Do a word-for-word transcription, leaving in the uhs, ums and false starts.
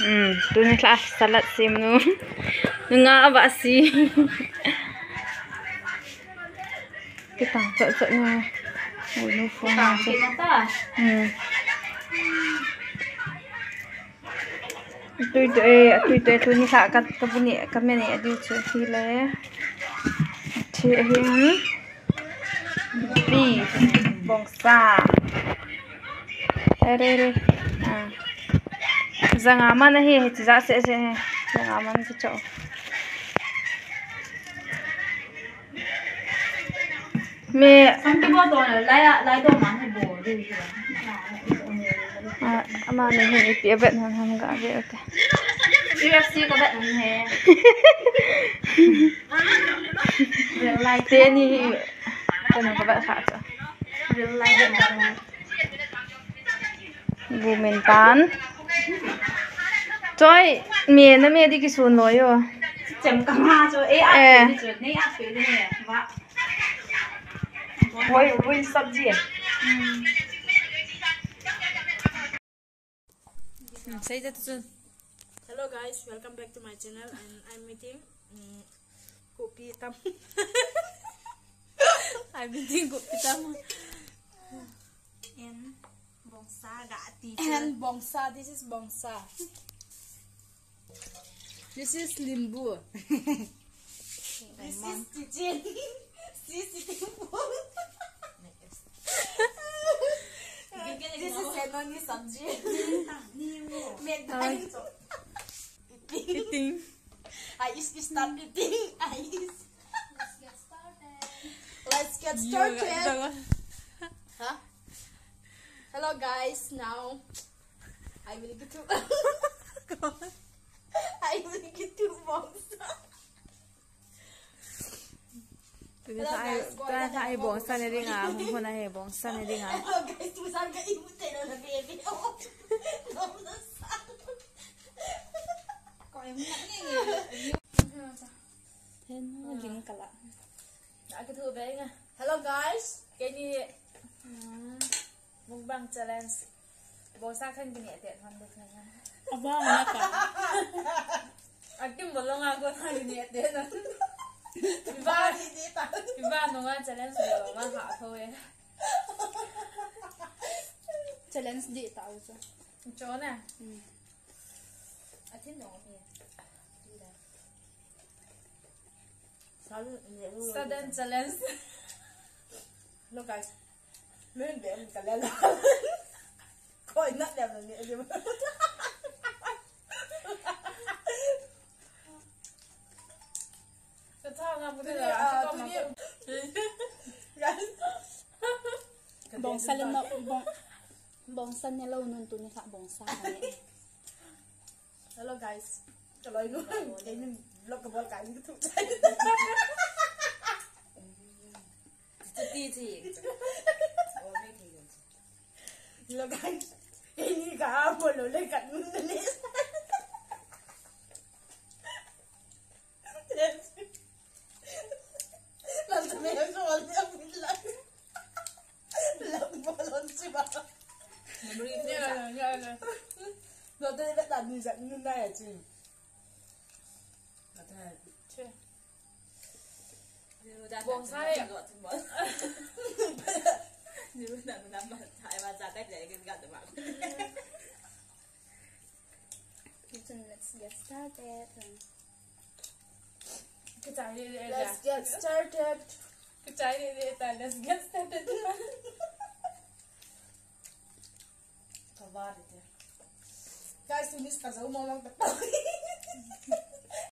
Hmm, tuni lha salad sem nu. Nunga ava si. Kitang chat chat nu. Ui, nu phone. Kitang chat. Hmm. Tui tui, tui tui, tuni lha ka, ka bu ni, ka me ni, a diu chu hi le. Thi hi, hmm. Beef, bongsa. Re, re, re. Ah. Janga man ahi, hiche ja se se he. Janga man kicho. Me. Samti bo to lai, lai do man he bo de. Ah, ama me he ipi a bet han ham ga ve te. U F C ka bet han he. Real life. Teni hi. Teni ka bet kha cha. Real life. Gumin tan. Choi, me na me di kisun lo yo. Chem ka ma cho, eh, a pe ni cho, ni a pe ni, wa. Woi, woi sabji hai. Hmm, sei de tu chun. Hello guys, welcome back to my channel and I'm eating, mm, kopi tam. I'm eating kopi tam. And bongsa ga ti. And bongsa, this is bongsa. This is limbu. This is kitchen. This is sitting pool. This is Senoni sabji. Eating. Eating. I is, is not eating. I is. Let's get started. Huh? Hello guys, now I will get to I will get to bongsa. Hello guys, bongsa ne dinga, hung hona he bongsa ne dinga. Hello guys, tu san ka imu te na baby. Oh. No, no, san. Ko imu na ni. Hen mo ging kala. Hello guys, keni mukbang challenge. Bongsa khan kini ate hon de khan. Aba na ka. Akim bolong ako khan kini ate na. Iba ni de ta. Iba no nga challenge bolong nga ha tho e. Challenge di ta u cho. Cho na. Atin no ni. Sudden challenge. Hello guys. Min be min kala la. Koi na le min be. Ka tha nga bu de la. Guys. Bongsa le no, bong, bongsa ne lo nun tuni kha bongsa ne. Hello guys. Kaloi nu, kei ni vlog ka bol kai ni ka thu chai. Ti ti. Hello guys. Kei ni ka bol lo le ka nun ni. Lan ta me so al ya. Lang bolon si ba. Memory food. Ya, ya, ya. Lo te vet la ni ja ni na ya chi. Lo te. Che. Bong sai. Ni na na ma, ai ma ja kai le ga ma. Kitchen, let's get started. Kichai le le. Let's get started. Kichai le le ta, let's get started. Ka va de te. Guys, tuni ka jau mo lang ta.